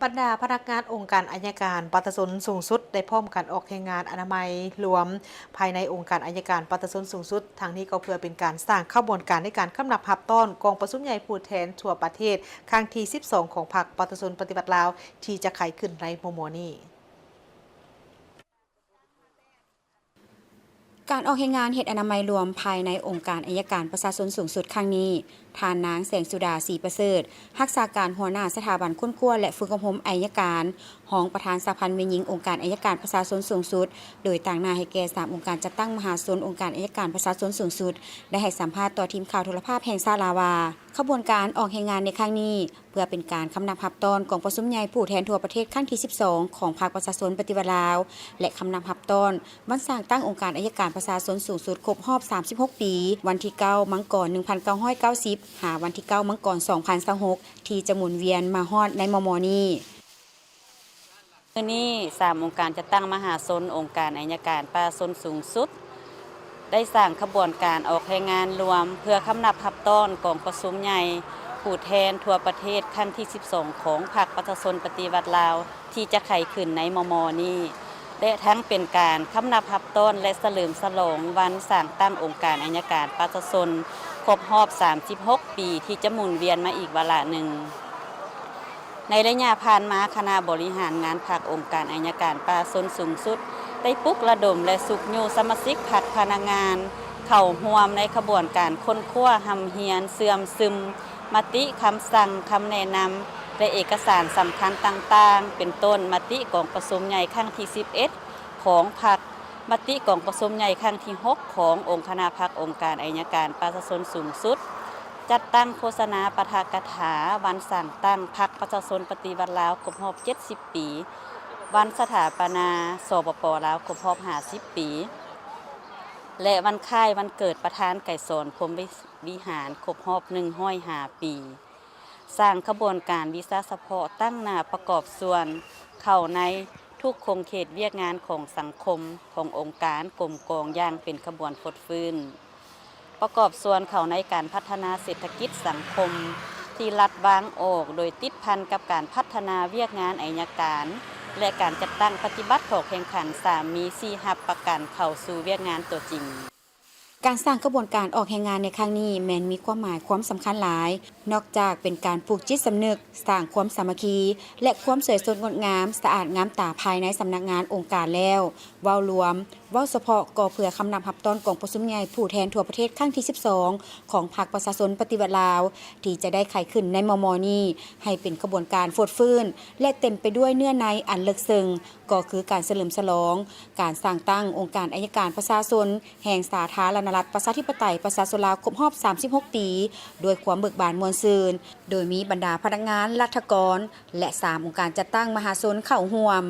ບັນດາພະນັກງານອົງການໄອຍະການປະຊາຊົນສູງສຸດ ໄດ້ພ້ອມກັນອອກແຮງງານອະນາໄມລວມ ພາຍໃນອົງການໄອຍະການປະຊາຊົນສູງສຸດ, ທັງນີ້ກໍເພື່ອເປັນການສ້າງຂະບວນການໃນການຄຳນັບຮັບຕ້ອນກອງປະຊຸມໃຫຍ່ຜູ້ແທນທົ່ວປະເທດຄັ້ງທີສິບສອງ ຂອງພັກປະຊາຊົນປະຕິວັດລາວ ທີ່ຈະໄຂຂຶ້ນໃນມໍ່ໆນີ້. ການອອກແຮງງານເຮັດອະນາໄມລວມພາຍໃນອົງການໄອຍະການປະຊາຊົນສູງສຸດຄັ້ງນີ້, ທ່ານນາງ ແສງສຸດາ ສີປະເສີດ, ຮັກສາການຫົວໜ້າສະຖາບັນຄົ້ນຄວ້າ ແລະ ຝຶກອົບຮົມໄອຍະການ, ຮອງປະທານສະຫະພັນແມ່ຍິງອົງການໄອຍະການປະຊາຊົນສູງສຸດ, ໂດຍຕາງໜ້າໃຫ້ແກ່ສາມອົງການຈັດຕັ້ງມະຫາຊົນອົງການໄອຍະການປະຊາຊົນສູງສຸດ ໄດ້ໃຫ້ສຳພາດຕໍ່ທີມຂ່າວໂທລະພາບແຫ່ງຊາດລາວວ່າ, ຂະບວນການອອກແຮງງານໃນຄັ້ງນີ້ ເພື່ອເປັນການຄຳນັບຮັບຕ້ອນກອງປະຊຸມໃຫຍ່ຜູ້ແທນທົ່ວປະເທດຄັ້ງທີສິບສອງ ຂອງພັກປະຊາຊົນປະຕິວັດລາວ ແລະ ຄຳນັບຮັບຕ້ອນວັນສ້າງຕັ້ງອົງການໄອຍະການປະຊາຊົນສູງສຸດຄົບຮອບສາມສິບຫົກປີ, ວັນທີເກົ້າ ມັງກອນ ໜຶ່ງພັນເກົ້າຮ້ອຍເກົ້າສິບ ຫາວັນທີເກົ້າ ມັງກອນ ສອງພັນຊາວຫົກ ທີ່ຈະໝູນວຽນມາຮອດໃນມໍ່ໆນີ້. ມື້ນີ້ ສາມອົງການຈັດຕັ້ງມະຫາຊົນອົງການໄອຍະການປະຊາຊົນສູງສຸດ ໄດ້ສ້າງຂະບວນການອອກແຮງງານລວມ ເພື່ອຄຳນັບຮັບຕ້ອນກອງປະຊຸມໃຫຍ່ຜູ້ແທນທົ່ວປະເທດຄັ້ງທີສິບສອງ ຂອງພັກປະຊາຊົນປະຕິວັດລາວ ທີ່ຈະໄຂຂຶ້ນໃນມໍ່ໆນີ້ ແລະ ທັງເປັນການຄຳນັບຮັບຕ້ອນ ແລະ ສະເຫຼີມສະຫຼອງວັນສ້າງຕັ້ງອົງການໄອຍະການປະຊາຊົນຄົບຮອບສາມສິບຫົກປີ ທີ່ຈະໝູນວຽນມາອີກວາລະໜຶ່ງ. ໃນໄລຍະຜ່ານມາ, ຄະນະບໍລິຫານງານພັກອົງການໄອຍະການປະຊາຊົນສູງສຸດ ໄດ້ປຸກລະດົມ ແລະ ຊຸກຍູ້ສະມາຊິກພັກພະນັກງານເຂົ້າຮ່ວມໃນຂະບວນການຄົ້ນຄວ້າ, ຮ່ຳຮຽນ, ເຊື່ອມຊຶມມະຕິ, ຄຳສັ່ງ, ຄຳແນະນຳ ແລະ ເອກະສານສຳຄັນຕ່າງໆ ເປັນຕົ້ນ ມະຕິກອງປະຊຸມໃຫຍ່ຄັ້ງທີສິບເອັດ ຂອງພັກ, ມະຕິກອງປະຊຸມໃຫຍ່ຄັ້ງທີຫົກ ຂອງອົງຄະນະພັກອົງການໄອຍະການປະຊາຊົນສູງສຸດ, ຈັດຕັ້ງໂຄສະນາປາຖະກະຖາວັນສ້າງຕັ້ງພັກປະຊາຊົນປະຕິວັດລາວຄົບຮອບເຈັດສິບປີ, ວັນສະຖາປະນາ ສປປ ລາວ ຄົບຮອບຫ້າສິບປີ ແລະ ວັນຄ້າຍວັນເກີດປະທານໄກສອນ ພົມວິ ວິຫານ ຄົບຮອບໜຶ່ງຮ້ອຍຫ້າປີ. ສ້າງຂະບວນການວິຊາສະເພາະຕັ້ງໜ້າປະກອບສ່ວນເຂົ້າໃນທຸກຂົງເຂດວຽກງານຂອງສັງຄົມ, ຂອງອົງການ, ກົມກອງຢ່າງເປັນຂະບວນຟົດຟື້ນ. ປະກອບສ່ວນເຂົ້າໃນການພັດທະນາເສດຖະກິດສັງຄົມທີ່ລັດວາງອອກ ໂດຍຕິດພັນກັບການພັດທະນາວຽກງານໄອຍະການ ແລະ ການຈັດຕັ້ງປະຕິບັດຂໍ້ແຂ່ງຂັນສາມມີສີ່ຮັບປະກັນເຂົ້າສູ່ວຽກງານຕົວຈິງ. ການສ້າງຂະບວນການອອກແຮງງານໃນຄັ້ງນີ້ ແມ່ນມີຄວາມໝາຍຄວາມສຳຄັນຫຼາຍ, ນອກຈາກເປັນການປູກຈິດສຳນຶກ, ສ້າງຄວາມສາມັກຄີ ແລະ ຄວາມສວຍສົດງົດງາມ, ສະອາດງາມຕາພາຍໃນສຳນັກງານອົງການແລ້ວ, ເວົ້າລວມ, ເວົ້າສະເພາະກໍເພື່ອຄຳນັບຮັບຕ້ອນກອງປະຊຸມໃຫຍ່ຜູ້ແທນທົ່ວປະເທດຄັ້ງທີສິບສອງ ຂອງພັກປະຊາຊົນປະຕິວັດລາວ ທີ່ຈະໄດ້ໄຂຂຶ້ນໃນມໍ່ໆນີ້ ໃຫ້ເປັນຂະບວນການຟົດຟື້ນ ແລະ ເຕັມໄປດ້ວຍເນື້ອໃນອັນເລິກເຊິ່ງ, ກໍຄືການສະເຫຼີມສະຫຼອງການສ້າງຕັ້ງອົງການໄອຍະການປະຊາຊົນ ແຫ່ງສາທາລະນະລັດ ປະຊາທິປະໄຕ ປະຊາຊົນລາວ ຄົບຮອບສາມສິບຫົກປີ ດ້ວຍຄວາມເບີກບານມ່ວນຊື່ນ, ໂດຍມີບັນດາພະນັກງານ, ລັດຖະກອນ ແລະ ສາມອົງການຈັດຕັ້ງມະຫາຊົນເຂົ້າຮ່ວມ.